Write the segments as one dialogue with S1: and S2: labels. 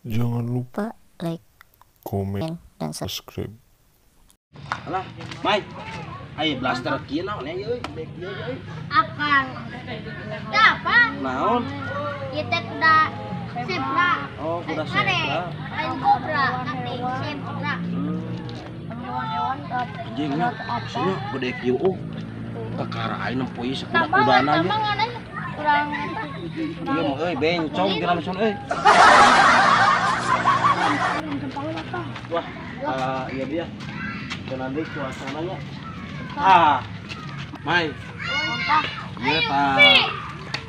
S1: Jangan lupa
S2: like,
S1: komen,
S2: dan
S1: subscribe.
S3: Alah, Mai. Ai blaster kieu naon ya euy, baik ieu euy.
S4: Akang. Tah apa?
S3: Naon?
S4: Ieu teh kuda zebra.
S3: Oh, kuda zebra.
S4: Lain kobra, tapi zebra.
S2: Hewan-hewan
S3: anjing nya, nya gede kieu oh. Kakara aing nempo ieu sakuda-kudana nya.
S4: Kurang
S3: ieu mah euy bencong kira langsung euy. Wah, iya dia. Nanti suasananya. Ah, Mai. Iya ta.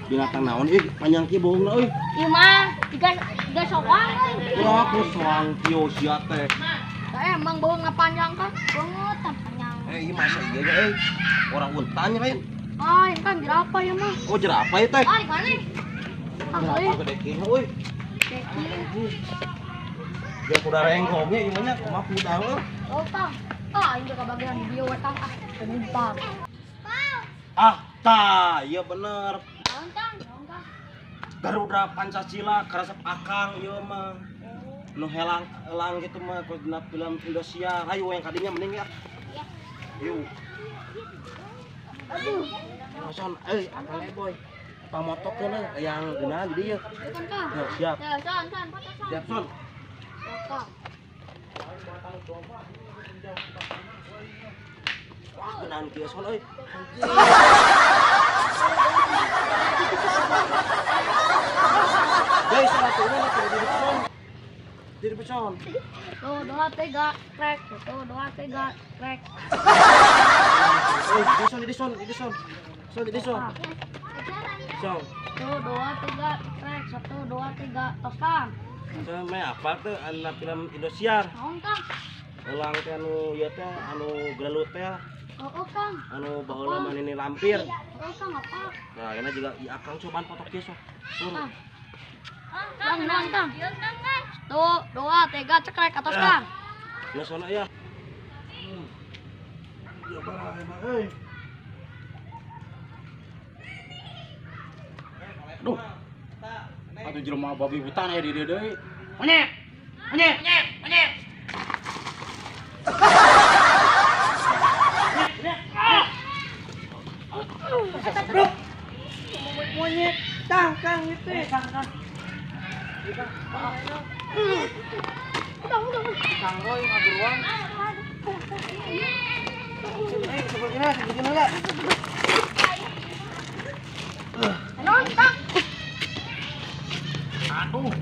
S3: Binatang naon ieu panjang kieu bohongna euy.
S4: Ieu mah tiga soang euy.
S3: Wah, aku soang kieu sia teh.
S4: Tah emang bohongna panjang kan? Banget panjang.
S3: Eh, ieu masa ieu nya euy. Orang untan nya lain.
S4: Ah, ini kan jerapah ya mah.
S3: Oh, jerapah ya teh.
S4: Ah, di mana?
S3: Jerapah gede kieu euy.
S4: Gede.
S3: Ya kuda renggong nya ieu mah nya kumaha kuda euy.
S4: Oh, tang. Ah, ini kebagian dia we tang ah, penumpang.
S3: Ah, tah, iya bener.
S4: Tang, tang.
S3: Garuda Pancasila karesep akang ieu mah. Nu helang elang gitu mah dina film Indosiar. Hayu yang kadinya mending ya. Yuk.
S4: Aduh.
S3: Son, euy akang e boy. Pamotokeun euy yang geuna di dieu.
S4: Kan,
S3: Ya, siap.
S4: Ya, son, son, foto son.
S3: Siap, son.
S4: Foto.
S3: Wah, geunaan kieu son euy. Guys, salah turun atuh di son. Di son.
S4: 1 2 3 trek, 1 2 3 trek.
S3: Di son, di son, di son. Son, di son. Son.
S4: 1 2 3 trek, 1 2 3 tosan.
S3: Son, meh apa teh anu film Indosiar?
S4: Naon, Kang?
S3: Elang teh anu ieu teh anu gelut teh.
S4: Oh, Kang.
S3: Anu baheula mah nini lampir.
S4: Oh, Kang apa?
S3: Nah, ini juga i akang cobaan foto kieu sok. Turun.
S4: Kang, naon, Kang? 1 2 3 cekrek atas, Kang.
S3: Ya sono ya. Ya barang emang euy.
S5: Aduh. Atuh jelema babi hutan aya di dieu deui. Monyet. Monyet, monyet, monyet.
S6: Monyet, tang kang itu.
S5: Kang, kang.
S4: Udah, udah.
S5: Kang Roy ngageruan.
S6: Eh, sebelah sini lah.
S4: Nonton.
S5: Aduh.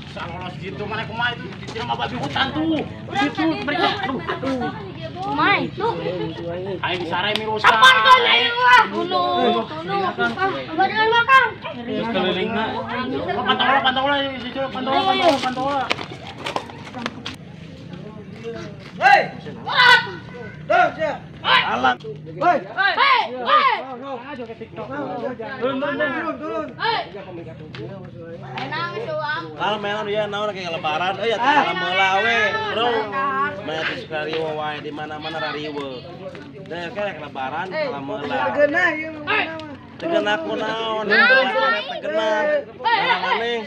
S5: Salah gitu mana kumaha itu jelema babi hutan tuh. Situ mereka. Aduh, aduh.
S4: Mai, tuh.
S5: Aing sarai mirusa.
S4: Kapan kan aing wah? Bunuh, bunuh. Ah, makan.
S5: Terus kelilingna. Pantau pantau lah, situ pantau pantau pantau.
S6: Hei. Dah, siap.
S3: Alah.
S6: Hei.
S4: Hei, hei.
S6: Turun, turun, turun.
S4: Hei. Enang suam.
S3: Kalau melan ya naon kayak lebaran euy atuh salam heula we, Bro. Maya teh rariweuh wae di mana-mana rariweuh. Deh kayak lebaran salam heula.
S6: Tegenah ieu mah.
S3: Tegenah ku naon? Tegenah. Maneh.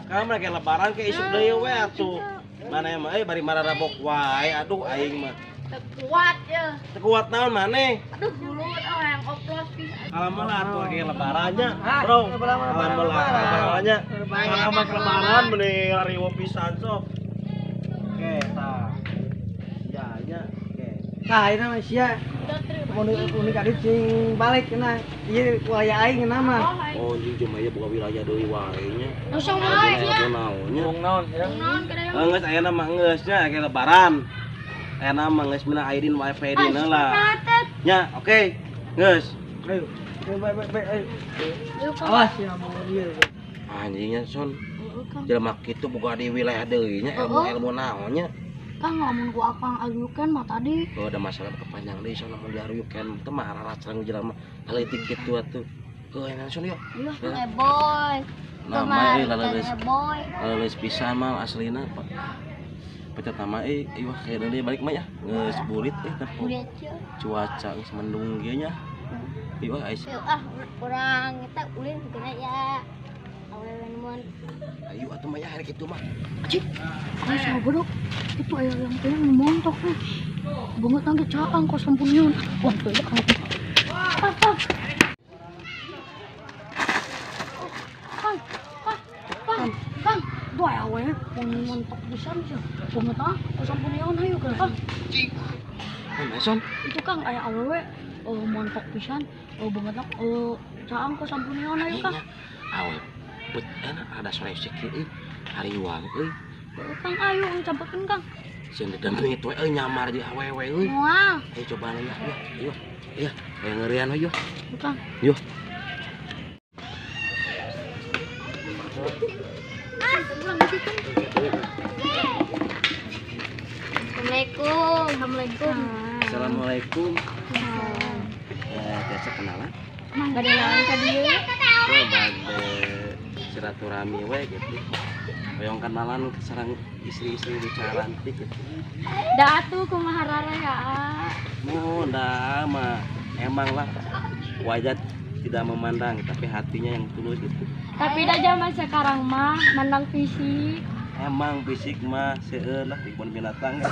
S3: Kalau mereka lebaran ke isuk deui we atuh. Mana mah euy bari mararabok wae aduh aing mah.
S4: Tekuat ya.
S3: Tekuat naon maneh?
S4: Aduh mulut oh yang oplos pisan.
S3: Alhamdulillah atuh lagi lebarannya, Bro. Alhamdulillah lebarannya. Alhamdulillah lebaran meuni riweuh pisan sok. Oke, tah. Ya nya, oke.
S6: Tah ayeuna mah sia. Mun mun kadi cing balik cenah. Ieu wilayah aing cenah mah.
S3: Oh, anjing cuma ieu boga wilayah deui wae nya.
S4: Langsung wae sia.
S3: Naon nya?
S5: Naon ya?
S4: Naon kada.
S3: Geus ayeuna mah geus nya kayak lebaran. Enak mah geus mina aidin wae fedin heula. Nya, oke. Geus.
S6: Ayo. Baik, baik, ayo. Awas ya mau ieu.
S3: Anjingnya son. Jelema kitu boga di wilayah deui nya ilmu-ilmu naon nya.
S4: Kang lamun ku akang aruyukeun mah tadi.
S3: Oh, ada masalah kepanjang deui son lamun diaruyukeun teh mah araracrang jelema leutik kitu atuh. Heuh enak son yuk.
S4: Iya, boy.
S3: Nah, mah euy laleus. Laleus pisan mah aslina. Pecat nama wah kayak dari balik mah ya geus burit tepo cuaca geus mendung kieu nya. Ieu wah ais.
S4: Ah, urang eta ulin geuna ya. Awewe nu.
S5: Ayo atuh mah ya hari kitu mah.
S4: Cik, ayo sama bodoh. Itu aya yang teh montok nih. Banget nangge caang kos sampun. Wah, tuh ya Kang. Kang, Kang. Kang, Kang, Kang, Kang. Duh aya awewe montok pisan sih. Banget ah, kos sampun ayo Kang.
S5: Cik. Son.
S4: Itu Kang aya awewe montok pisan, banget ah caang kos sampun ayo Kang.
S5: Awe bet enak ada sore seki euy. Hariwang euy.
S4: Kang ayo campekeun Kang.
S5: Sieun dedemit we euy nyamar di awewe euy.
S4: Moal.
S5: Ayo coba ya. Ayo. Iya, kayak ngerian ayo.
S4: Kang.
S5: Yo.
S4: Assalamualaikum. Assalamualaikum.
S5: Assalamualaikum. Biasa kenalan?
S4: Bade naon ka dieu?
S5: Oh, bade silaturahmi we gitu. Hoyong kenalan sareng istri-istri nu cantik gitu.
S4: Da atuh kumaha raraya?
S5: Muhun da mah emang lah wajah tidak memandang tapi hatinya yang tulus gitu.
S4: Tapi da zaman sekarang mah mandang fisik.
S5: Emang fisik mah seueur lah di kebun binatang.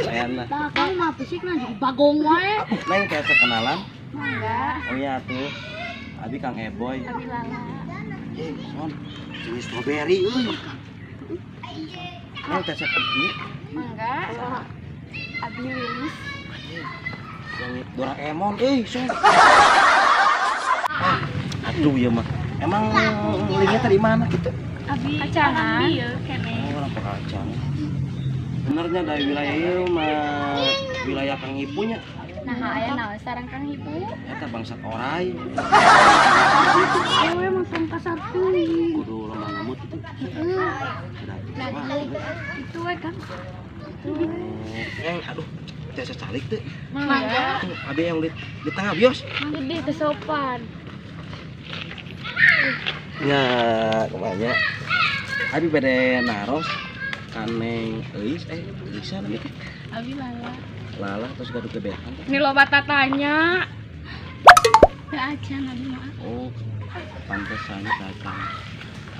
S5: Sayana.
S4: Tah Kang mah fisikna jadi bagong wae.
S5: Neng tiasa kenalan?
S4: Mangga.
S5: Oh iya tuh. Abi Kang Eboy.
S4: Abi Lala.
S5: Son, jenis strawberry euy. Neng tiasa ieu.
S4: Mangga. Abi Lilis.
S5: Yang Doraemon euy, son. Aduh ya mah. Emang linknya tadi mana gitu?
S4: Abi kacangan.
S5: Oh, orang Pakacang. Benernya dari wilayah ieu mah wilayah Kang Ipunya.
S4: Nah, aya naon sareng Kang Ibu?
S5: Eta bangsa orai.
S4: Awewe mah tong kasar teuing.
S5: Kudu lemah lembut itu.
S4: Heeh. Itu we Kang.
S5: Neng, aduh, tiasa calik teu.
S4: Mangga.
S5: Abi yang di tengah bios.
S4: Gede teu sopan.
S5: Ya, kumanya. Abi bade naros ka Neng Euis Euisa namanya teh.
S4: Abi Lala.
S5: Lala terus gaduh gebehan.
S4: Ini loba tatanya. Teu acan abi mah.
S5: Oh, pantesannya datang.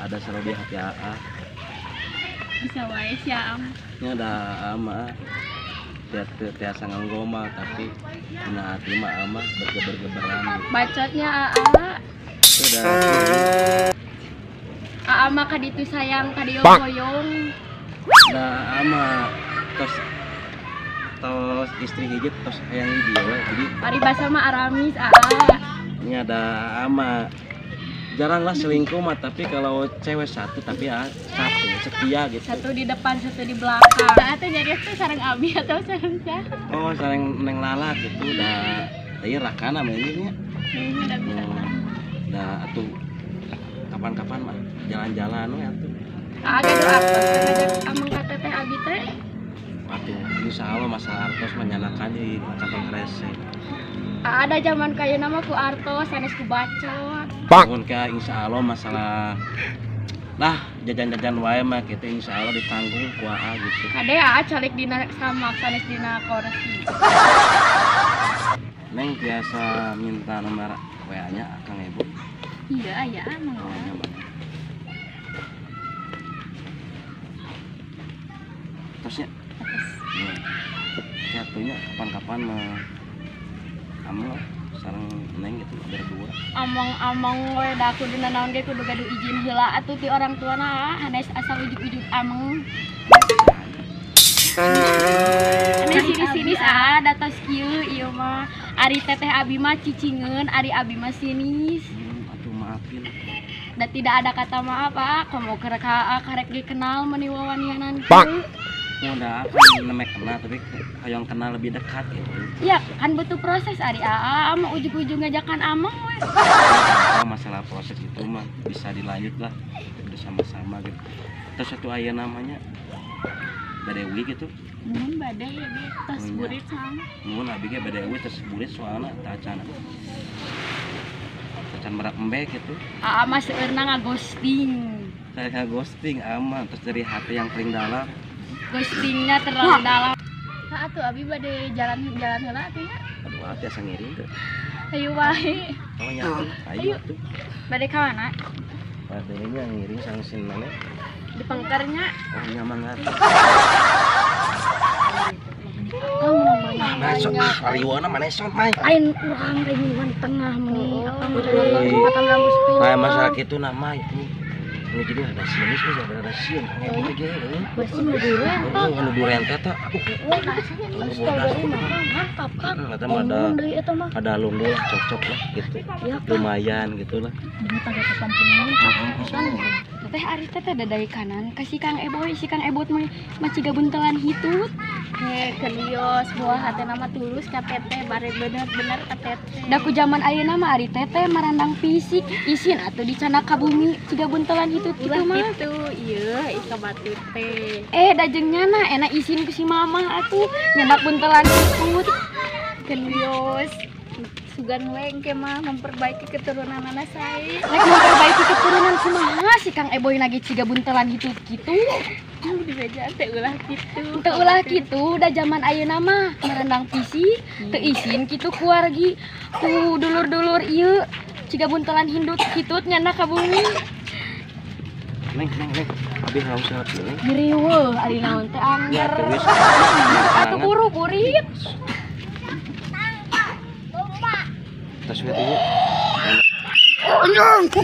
S5: Ada selalu di hati AA.
S4: Bisa wae sia am.
S5: Nya ada ama. Tiasa nganggo mah tapi dina hati mah ama bergeber-geberan.
S4: Bacotnya AA.
S5: Sudah.
S4: AA mah ka ditu sayang ka dieu hoyong.
S5: Nah, ama tos tos istri hiji tos hayang dia we. Jadi
S4: paribasa mah aramis AA.
S5: Ini ada ama jarang lah selingkuh mah, tapi kalau cewek satu tapi ya satu setia gitu.
S4: Satu di depan, satu di belakang. Nah, teh nyari tuh sareng abi atau sareng saha?
S5: Oh, sareng Neng Lala gitu da. Ieu rakana mah ini nya.
S4: Udah bisa.
S5: Da atuh kapan-kapan mah jalan-jalan we atuh.
S4: Agak doa ngajak ameng ka teteh abi teh.
S5: Atuh insya Allah masalah artos menyalakan di kantong kresek.
S4: Ada zaman kaya nama ku artos sanes ku bacot.
S5: Mun ka insya Allah masalah lah jajan-jajan wae mah kita insya Allah ditanggung ku AA gitu.
S4: Kade AA calik dina samak sanes dina kursi.
S5: Neng biasa minta nomor WA-nya Kang Ibu.
S4: Iya aya mah.
S5: Oh, nyaman. Terusnya. Ya, atunya kapan-kapan mah ameng sareng Neng gitu berdua.
S4: Ameng-ameng we da kudu nanaon ge kudu gaduh izin heula atuh ti orang tuana hanes asal ujug-ujug ameng. Ane sini-sini ah da tos kieu ieu mah. Ari teteh abi mah cicingeun, ari abi mah sinis.
S5: Atuh maafin.
S4: Da tidak ada kata maaf ah, komo keur ka karek dikenal meuni wawanianan kieu.
S5: Udah kan nemek kenal tapi hayang kenal lebih dekat gitu.
S4: Iya kan butuh proses ari AA mah ujug-ujug ngajakan ameng we.
S5: Kalau masalah proses itu mah bisa dilanjut lah bersama-sama gitu. Terus satu aya namanya Badewi gitu.
S4: Mun bade ya ge tos burit sama.
S5: Mun abi ge Badewi tos burit soalna tacan. Tacan merak embe gitu.
S4: AA mah seueurna ngaghosting.
S5: Saya ngaghosting aman terus dari hati yang paling dalam.
S4: Ghostingnya terlalu dalam. Nah, atuh abi bade jalan-jalan heula atuh nya.
S5: Aduh, atiasa ngiring teh.
S2: Ayo wae.
S5: Oh nya. Ayo atuh.
S2: Bade ka mana?
S5: Bade nya ngiring sangsin mana?
S2: Di pengkernya.
S5: Oh nya mangga. Masuk ariwana mana sok mai.
S4: Lain urang riweuhan tengah meni akang kesempatan lampu sepuluh.
S5: Kayak masalah kitu nama itu. Ini jadi ada sieun geus ada sieun kang ieu ge heuh.
S4: Basi nu duren
S5: tah. Nu duren teh tah.
S4: Aduh, mantap kan.
S5: Ada ada lungo lah cocok lah gitu. Lumayan gitu lah.
S4: Teh ari teh teh dari kanan ka si Kang Eboy, si Kang Ebot mah ciga buntelan hitut.
S2: Heh, kelios buah hatena mah tulus ka teteh bare bener-bener ka teteh.
S4: Da ku jaman ayeuna mah ari teteh marandang fisik, isin atuh dicana ka bumi ciga buntelan hitut kitu mah.
S2: Kitu, ieu ika batur teh.
S4: Da jeung nyana enak isin ku si mama atuh nyandak buntelan hitut.
S2: Kelios sugan we engke mah memperbaiki keturunanana sae.
S4: Rek memperbaiki keturunan kumaha si Kang Eboy lagi ciga buntelan hitut kitu.
S2: Dibeja teh ulah kitu.
S4: Teu ulah kitu, da jaman ayeuna mah merendang fisik, teu isin kitu kuargi ku dulur-dulur ieu ciga buntelan hindut hitut nyana ka bumi.
S5: Neng, neng, neng. Abi haus banget neng.
S4: Diriweuh ari naon teh angger. Atuh buru kurit.
S5: Tas we teh.
S4: Anjing.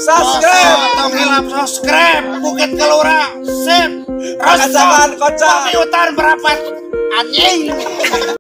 S7: Subscribe, tong hilap subscribe, Bukit Kelura, sip,
S8: Kacaman kocak,
S7: hutan berapa anjing.